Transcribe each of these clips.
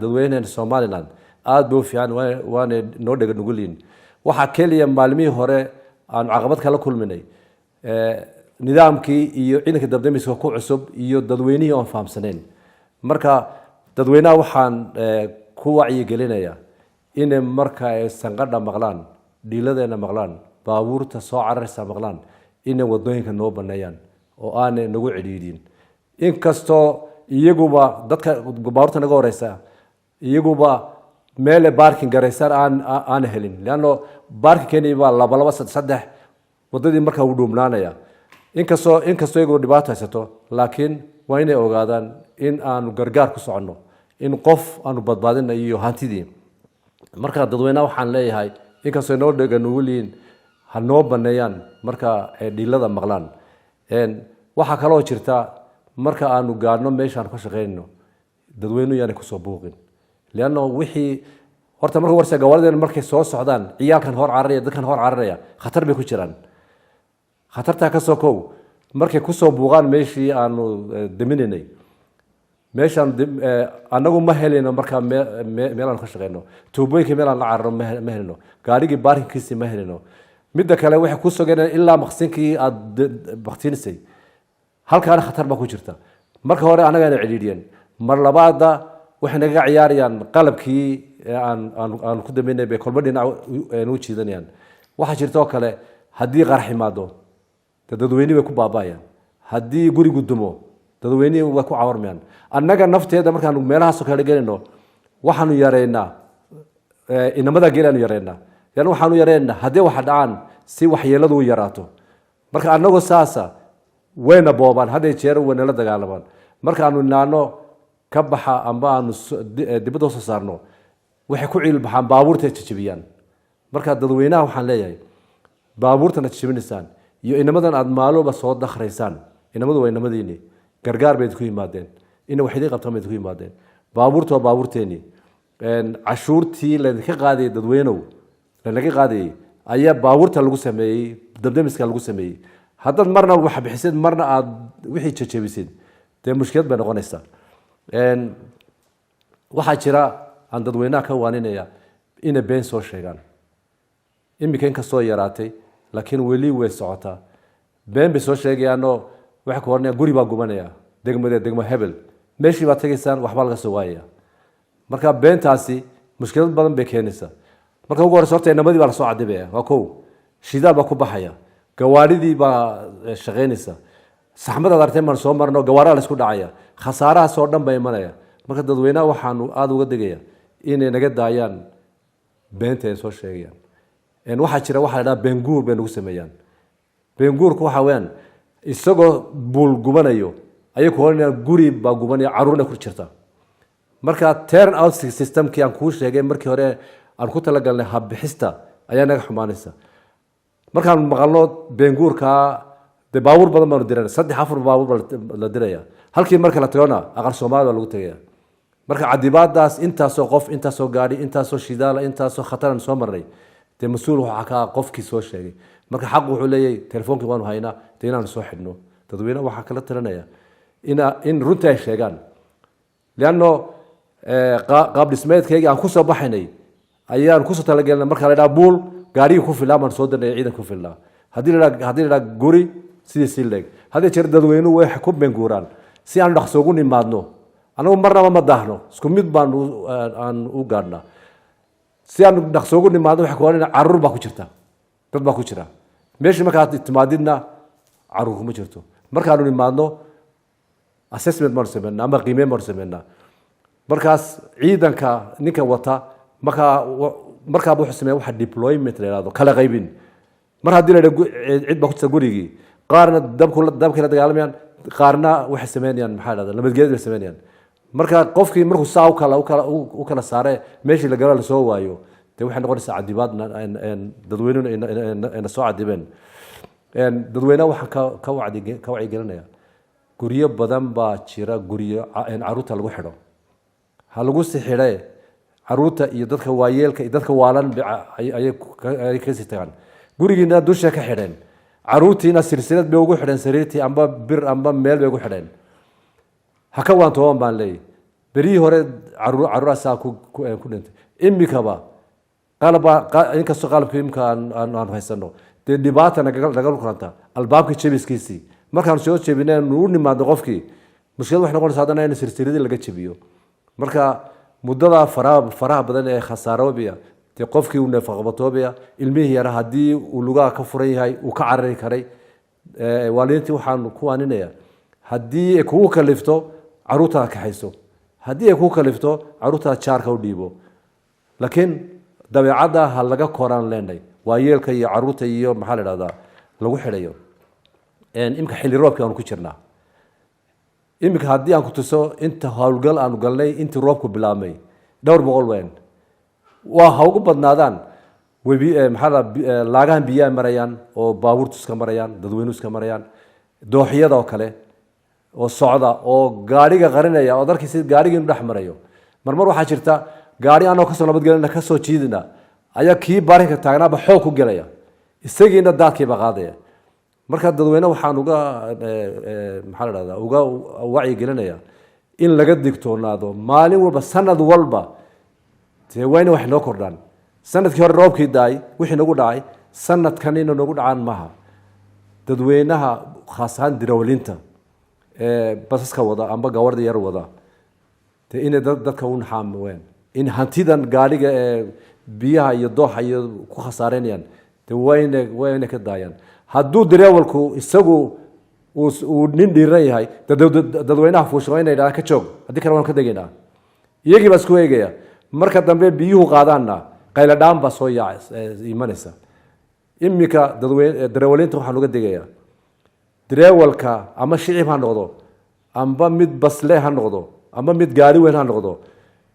Dadweynahan Somaliland aada bay u fiican, waanay noo dhega nugulyihin. Waxaa keliya maalmihii hore aanu caqabad kala kulminay nidaamkii iyo ciidanka dabdamiska ku cusub iyo dadweynihii oon fahamsanayn. Marka dadweynaha waxaan ku wacyigelinaya inay marka ay sanqadha maqlaan, dhiiladeena maqlaan, baabuurta soo cararaysa maqlaan, inay wadooyinka noo baneeyaan oo aanay nagu cidhiidhin. Inkastoo iyaguba dadka baabuurta naga horeysa iyaguba meele parking garaysaan aan helin, leanno parking keeni baa laba laba, saddex saddex wadadii markaa wuu dhuumnaanaya. Inkastoo iyagu dhibaato haysato, laakiin waa inay ogaadaan in aanu gargaar ku soconno, in qof aanu badbaadina iyo hantidii. Marka dadweynaha waxaan leeyahay, inkastoo noo dhega nuguliyiin, ha noo baneeyaan marka ay dhiilada maqlaan. Waxaa kaloo jirta, marka aanu gaadhno meeshaan ka shaqeynayno, dadweynuhu yaanay kusoo buuqin, leanno wixii horta marka warse gawaarideena markay soo socdaan, ciyaalkan hor cararaya, dadkan hor cararaya, khatar bay ku jiraan. Khatartaa kasoo kow, markay kusoo buuqaan meeshii aanu daminaynay, meeshaan anagu ma helayno. Markaa meel aanu ka shaqeyno, tuubooyinka meel aan la cararno ma helino, gaarigii parking kiisii ma helino. Midda kale, waxay ku sogeen ilaa maqsinkii aada baktiinisay, halkaana khatar baa ku jirta. Marka hore annagaana cidhiidhiyeen, mar labaada waxay nagaga ciyaarayaan qalabkii aan ku dambeynay bay kolba dhinac u jiidanayaan. Waxaa jirta oo kale, haddii qarax imaado, dee dadweynihi way ku baaba'ayaan. Haddii gurigu dumo, dadweynihii way ku cawarmayaan. Annaga nafteeda markaanu meelahaasoo kale gelayno, waxaanu yareynaa inamada geelaanu yareynaa, leanna waxaanu yareynaa haddii waxa dhacaan si waxyeeladu u yaraato. Marka annagoo saasa wayna boobaan, hadday jeer waynala dagaalamaan. Markaanu inaano ka baxa amba aanu dibadda usoo saarno, waxay ku ciilbaxaan baabuurta ay jajabiyaan. Marka dadweynaha waxaan leeyahay, baabuurtan aad jajabinaysaan iyo inamadan aad maalooba soo dakhraysaan, inamadu waa inamadiini, gargaar bay idinku yimaadeen, ina wax idiin qabtaan bay idinku yimaadeen. Baabuurta waa baabuurteeni, cashuurtii laydinka qaadayay, dadweynow, lanaga qaadayay ayaa baabuurta lagu sameeyey, dabdamiska lagu sameeyey. Haddaad marna wax bixisid, marna aad wixii jajabisid, dee mushkilad bay noqonaysaa. Waxaa jira aan dadweynaha ka waaninaya inay been soo sheegaan. Iminka inkastoo yaraatay, laakiin weli way socotaa. Been bay soo sheegayaanoo waxay ku ohanayaan guri baa gubanaya degmadee, degmo hebel. Meeshii baad tegaysaan, waxbaa laga soo waayaya. Marka beentaasi mushkilad badan bay keenaysaa. Marka ugu horeysa horta inamadii baa lasoo cadibaya, waa kow. Shidaal baa ku baxaya, gawaadhidii baa shaqaynaysa, saxmadaad arteen baan soo marno, gawaaraha la isku dhacaya, khasaarahaas oo dhan baa imanaya. Marka dadweynaha waxaanu aada uga digaya inay naga daayaan beenta ay soo sheegayaan. Waxaa jira waxa la dhaha beenguur bay nagu sameeyaan. Beenguurku waxa weeyaan, isagoo buul gubanayo ayay ku oranayaan guri baa gubanaya, carruurna ku jirta. Marka turn out system kii aan kuu sheegay markii hore aan ku talagalnay habbixista ayaa naga xumaanaysa. Markaan maqalno beenguurkaa, dee baabuur badan baanu dirana, saddex afar baabuur baa la diraya. Halkii marka la tagana, aqal Soomaali baa lagu tegaya. Marka cadibaadaas, intaasoo qof, intaasoo gaadhi, intaasoo shidaala, intaasoo khataran soo marnay, dee mas-uul waxaa ka ah qofkii soo sheegay. Marka xaq wuxuu leeyahay, telefoonkii waanu haynaa, dee inaanu soo xidhno. Dadweynaha waxaa kala talinaya in runtii ay sheegaan, leanno qaab dhismeedkaygii aan kusoo baxaynay ayaan kusoo talagelnay. Marka la dhaha buul, gaarigii ku filnaa baan soo dirnay, ciidan ku filnaa. Haddii la dhaha guri, sidii si leeg. Haddii jeer dadweynuhu way ku beenguuraan si aanu dhaqso ugu nimaadno. Anagu marnaba ma daahno, isku mid baanu aan u gaadhnaa si aanu dhaqso ugu nimaadno. Waxay ku odhanayaan carruur baa ku jirta, dad baa ku jira meeshii. Markaad timaadidna, carruur kuma jirto. Markaanu nimaadno, assessment baanu sameynaa ama qiimeyn baanu sameynaa. Markaas ciidanka ninka wata markaaba wuxuu sameeya waxa deployment la yihahdo, kala qaybin. Mar haddii la yidhaha cid baa ku jirta gurigii, qaarna dabku dabkay la dagaalamayaan, qaarna waxay sameynayaan, maxaa dhahda, nabadgelyada bay sameynayaan. Marka qofkii markuu saa ukala saare, meeshii la galo lasoo waayo, dee waxay noqonaysaa cadibaad dadweynuhuna ayna soo cadibeen. Dadweynaha waxaan ka wacyigelinaya, guryo badan baa jira, guryo caruurta lagu xidho. Ha lagu si xidhe, caruurta iyo dadka waayeelka iyo dadka waalan ayay kasii tagaan. Gurigiina dusha ka xidheen, caruurtiina silsilad bay ugu xidheen, sariirtii amba bir amba meel bay ugu xidheen. Ha ka waantooban baan leeyahy. Berihii hore Caruur caruuraasaa ku dhintay. Imikaba qalaba, inkastoo qalabka imika aan haysano, dee dhibaata naga kulanta albaabka jebiskiisii. Markaan soo jebinay u nimaadno qofkii, mushkilad waxay noqonaysa haddana in sirsiradii laga jebiyo. Marka muddada faraha badan ee khasaaroobaya, dee qofkii uu neefaqabatoobaya, ilmihii yara haddii uu lugaha ka furan yahay uu ka carari karay. Waalidiintii waxaan ku waaninaya, haddii ay kugu kalifto caruurtaada kaxayso, haddii ay kugu kalifto caruurtaada jaarka u dhiibo, laakiin dabeecadda ha laga koraan leenay waayeelka iyo caruurta iyo maxaa la idhahdaa lagu xidhayo. Imika xilli roobkii aanu ku jirnaa. Iminka haddii aan ku tuso inta howlgal aanu galnay intii roobku bilaabmay, dhowr boqol weyn waa ha ugu badnaadaan. Webi, maxaa la, laagahan biyaha marayaan oo baabuurtu iska marayaan, dadweynuhu iska marayaan, dooxyada oo kale oo socda oo gaadhiga qarinaya oo darkiisi gaadhigii inu dhex marayo. Marmar waxaa jirta gaadhi anoo kasoo nabadgelina, kasoo jiidina, ayaa kii barinka taagnaaba xoog ku gelaya, isagiina daadkiiba qaadaya. Marka dadweyne waxaan uga, maxaa la dhahdaa, uga wacyi gelinaya in laga digtoonaado maalin walba, sanad walba. Dee waa ina wax noo kordhaan. Sanadkii hore roobkii daay wixii nagu dhacay, sanadkan ina nagu dhacaan maaha. Dadweynaha, khaas ahaan dirawalinta ee basaska wada amba gawarda yar wada, dee inay dadka u naxaamween in hantidan gaadhiga ee biyaha iyo dooxa iyo ku khasaareynayaan, dee waa inay ka daayaan. Hadduu dareewalku isagu uu nin dhiiran yahay, dadweynaha fuusha waa inay idhahdaan ka joog, haddii kale waan ka degaynaa. Iyagii baa isku eegaya. Marka dambe biyuhu qaadaanna qayladhaan baa soo yaac imanaysa. Imika dadweyne dareewalinta waxaan uga digayaa, dareewalka ama shicib ha noqdo, amba mid basle ha noqdo, amba mid gaari weyn ha noqdo,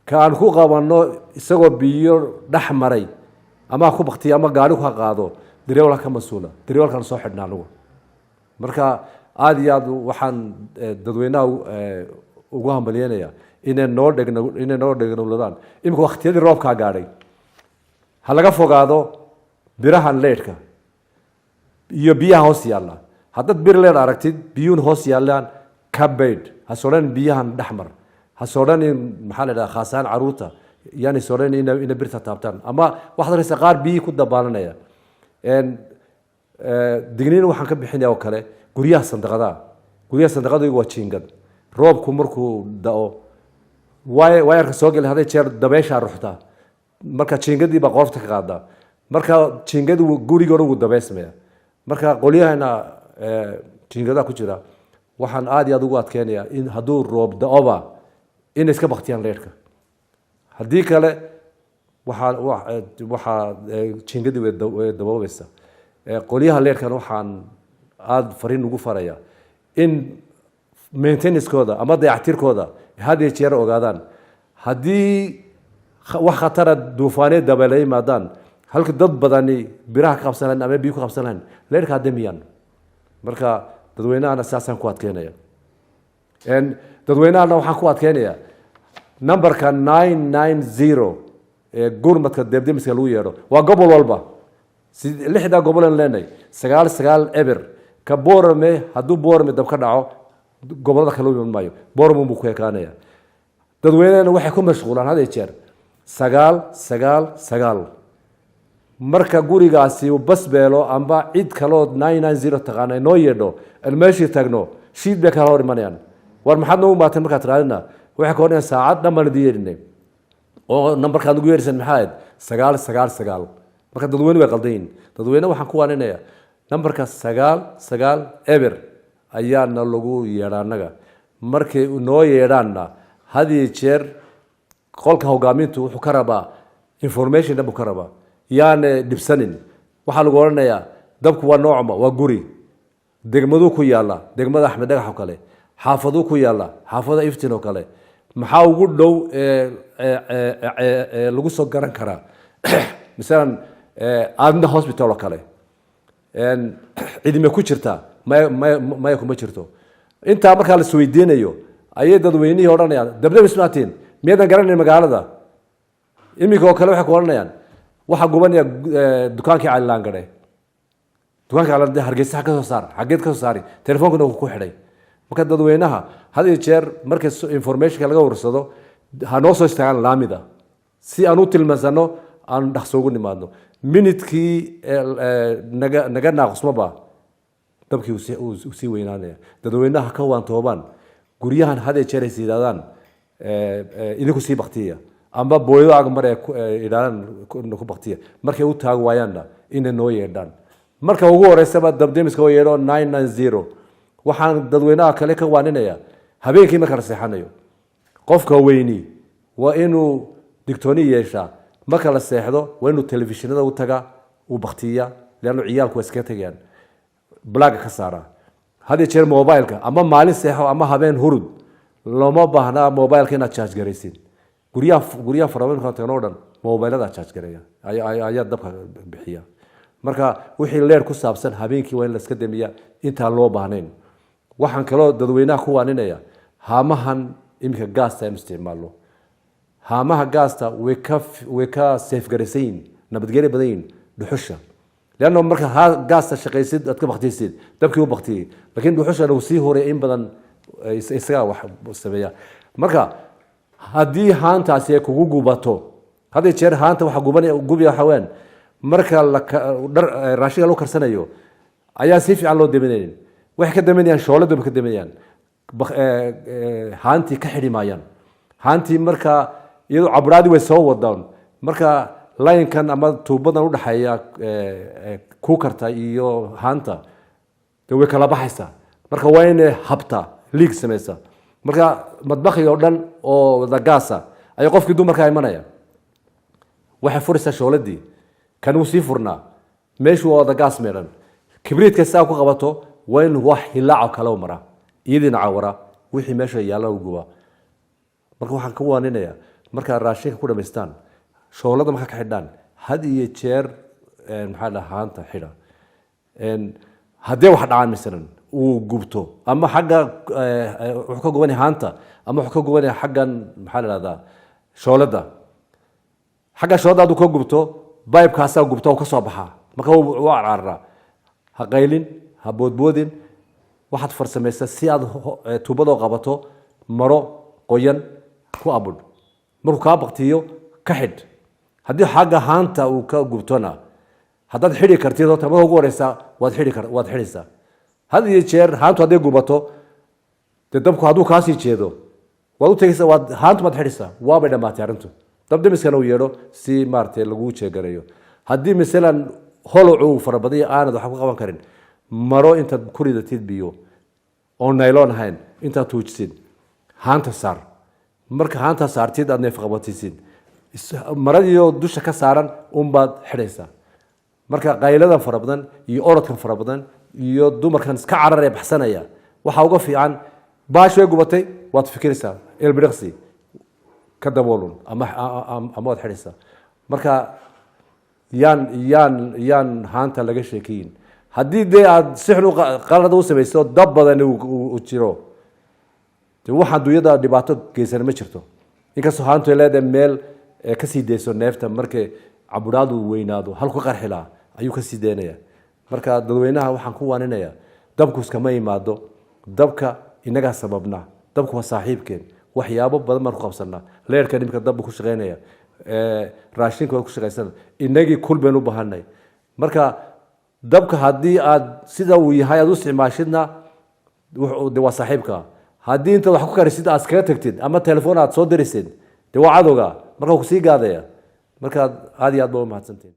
ka aan ku qabanno isagoo biyo dhex maray, ama ha ku baktiyo ama gaari ha qaado, dareewalka ka mas-uula, dareewalkaan soo xidhna anigu. Marka aada iyo aad waxaan dadweynaha ugu hambalyeynaya inay noo dhegnowladaan. Imika waktiyadii roobkaa gaadhay, ha laga fogaado birahan leydhka iyo biyaha hoos yaalla. Haddaad bir leydh aragtid, biyuun hoos yaallaan, ka baydh. Ha sodhan biyahan dhexmar, ha sodhanin, maxaa la idhaha, khaasaan caruurta yaani sodhan ina birta taabtaan, ama waxaad arkaysa qaar biyihii ku dabaalanaya. Digniin waxaan ka bixinaya oo kale guryaha sandaqadaha. Guryaha sandaqadu waa jiingad. Roobku markuu da'o, waayarka soo gelay hadday jeer dabeyshaa ruxtaa, marka jiingadii baa qoorta ka qaadaa. Marka jiingadu guriga hore wuu dabeysmaya. Marka qolyahana jiingadaha ku jira waxaan aada iyo aada ugu adkeynaya in hadduu roob da'oba inay iska baktiyaan leyrhka. Haddii kale waxaa jiingadii way daboobaysa. Qolyaha leyrhkan waxaan aada fariin ugu faraya in maintenancekooda ama dayactirkooda had iyo jeer ogaadaan. Haddii wax khatara, duufaaneed, dabeela yimaadaan, halka dad badani biraha ka qabsan lahayn ama biyo ku qabsan lahayn, leyrhka hadamiyaan. Marka dadweynahana saasaan ku adkeynaya. Dadweynahana waxaan ku adkeynaya numberka 990 ee gurmadka debdemiska lagu yeedho waa gobol walba, lixdaa gobolan leenahay, 990. Ka Borame, hadduu Borame dab ka dhaco, gobolada kale u iman maayo, Borame buu ku ekaanaya. Dadweynehena waxay ku mashquulaan had iyo jeer 999. Marka gurigaasi uu bas beelo amba cid kaloo 990 taqaana noo yeedho, aan meeshii tagno, shiid bay kala hor imanayaan. "War maxaad noogu maateen?" Markaad tiraadina, waxay ka odhanayaan, "Saacad dhan baan idin yeedhinay oo nambarkaad ugu yeedhisan maxaa ahayd? 999." Marka dadweyne way qaldan yihin. Dadweyne waxaan ku waaninaya, nambarka 990 ayaana lagu yeedha annaga. Markay noo yeedhaanna, had iyo jeer qolka hogaamintu wuxuu ka rabaa information dhan buu ka rabaa. Yaane dhibsanin. Waxaa lagu odhanayaa, "Dabku waa noocma? Waa guri degmaduu ku yaalla, degmada Axmed Dhagax oo kale. Xaafaduu ku yaalla, xaafada Iftin oo kale. Maxaa ugu dhow ee lagu soo garan karaa? Masalan Aadna Hospital oo kale. Cidime ku jirtaa? Maya, maya, maya, kuma jirto." Intaa markaa la isweydiinayo ayay dadweynihii odhanayaan, "Dabdabis maatiin, miyaadan garanayn magaalada?" Iminka oo kale waxay ku odhanayaan, "Waxaa gubanaya dukaankii Calilaangare." Dukaanka Cali Hargeysa ka soo saar, xageed ka soo saari? Telefoonkana uu ku xidhay. Marka dadweynaha had iyo jeer marka informationka laga warsado, Ha noo soo istaagaan laamida si aan u tilmansano, aan dhaqso ugu nimaadno. Minidkii naga naaqusmaba, dabkii uu sii weynaanaya. Dadweynaha ka waantoobaan guryahan had iyo jeer ay yidhahdaan idinku sii baktiya amba booyado ag mar ee yidhahdaan ku baktiya. Markay u taagi waayaanna, inay noo yeedhaan marka ugu horeysaba dabdemiska oo yeedho 990. Waxaan dadweynaha kale ka waaninaya, habeenkii marka la seexanayo, qofka weyni waa inuu digtooni yeeshaa. Marka la seexdo, waa inuu telefishinada u taga, uu baktiya, leanno ciyaalku waa iskaga tegayaan, plug-ga ka saaraa. Had iyo jeer mobileka, ama maalin seexo ama habeen hurud, looma baahnaa mobileka inaad charge garaysid. Guryaha farabadan tagno o dhan mobilada charge gareeya ayaa dabka bixiya. Marka wixii leer ku saabsan habeenkii waa in la iska damiya intaan loo baahnayn. Waxaan kaloo dadweynaha ku waaninaya, haamahan iminka gaasta aynu isticmaalno, haamaha gaasta way ka safe-garaysan yihin, nabadgelyo badan yihin dhuxusha, leanno marka ha gaasta shaqaysid, aad ka baktisid, dabkii u baktiyey, laakiin dhuxushana uu sii horay in badan, isagaa wax sameeya. Marka haddii haantaasi ay kugu gubato, had iyo jeer haanta waxa gubanaya, gubaya waxa weeyaan marka la dhar raashinka loo karsanayo ayaa si fiican loo daminaynin. Waxay ka daminayaan shooladu ba ka daminayaan, haantii ka xidhi maayaan. Haantii marka iyadoo caburaadii way soo wadaan, marka line-kan ama tuubadan udhexeeya cooker-ta iyo haanta dee way kala baxaysaa. Marka waa inay habta leak samaysa. Marka madbakhi oo dhan oo wada gaasa ayaa qofkii dumarkaa imanaya, waxay furaysaa shooladii, kan wuu sii furnaa, meeshu waa wada gaas meedhan. Kibriidka saa ku qabato, waa in wax hilaaco kale maraa, iyadiina cawara, wixii meesha yaalla u gubaa. Marka waxaan ka waaninayaa, markaad raashinka ku dhamaystaan, shoolada markaa ka xidhaan, had iyo jeer maxaa dhaha, haanta xidha. Haddee wax dhacaan, masalan uu gubto, ama xagga wuxuu ka gubanaya haanta, ama wuxuu ka gubanaya xaggan, maxaa la dhahdaa, shoolada, xagga shoolada hadduu ka gubto, pipe-kaasaa gubta oo ka soo baxaa. Marka wuu carcararaa. Ha qaylin, ha boodboodin. Waxaad farsamaysaa si aad tuubadoo qabato, maro qoyan ku abudh. Markuu kaa baktiyo, ka xidh. Haddii xagga haanta uu ka gubtona, haddaad xidhi kartid, horta marka ugu horeysa waad xidhi kar, waad xidhaysaa. Had iyo jeer haantu hadday gubato, dee dabku hadduu kaasii jeedo, waad u tegaysaa, waad haantu maad xidhaysaa, waabay dhammaatay arrintu. Dabdemiskana uu yeedho si maaragtay laguu jeegareeyo. Haddii masalan holocu uu farabadanya, aanad waxba ku qaban karin, maro intaad ku ridatid biyo oo nylon ahayn, intaad tuujisid, haanta saar. Marka haanta saartid, aad neef qabatisid, maradiioo dusha ka saaran unbaad xidhaysaa. Marka qayladan fara badan iyo orodkan fara badan iyo dumarkan iska carar ee baxsanaya, waxaa uga fiican, baash way gubatay, waad fikiraysaa ilbiriqsi, ka daboolun ama waad xidhaysaa. Marka yaan haanta laga sheekeyin. Haddii dee aad si xun qalad u samayso, dab badan uu jiro, de waxaan dunyada dhibaato geysana ma jirto, inkastoo haantu ay leedahay meel kasii deyso neefta. Markay caburaadu weynaado, halku qarxi lahaa ayuu kasii deynaya. Marka dadweynaha waxaan ku waaninaya, dabku iskama imaado, dabka inagaa sababna. Dabku waa saaxiibkeen, waxyaabo badan baan ku qabsanaa. Leerka imika dabbu ku shaqeynaya, raashinka waa ku shaqaysana, inagii kul baynu u baahanay. Marka dabka haddii aad sida uu yahay aad u isticmaashidna, de waa saaxiibka. Haddii intaad wax ku karisid aad iskaga tagtid, ama telefoon aad soo dirisid, de waa cadowga, marka kusii gaadaya. Marka aad iyo aad ba umahadsantihin.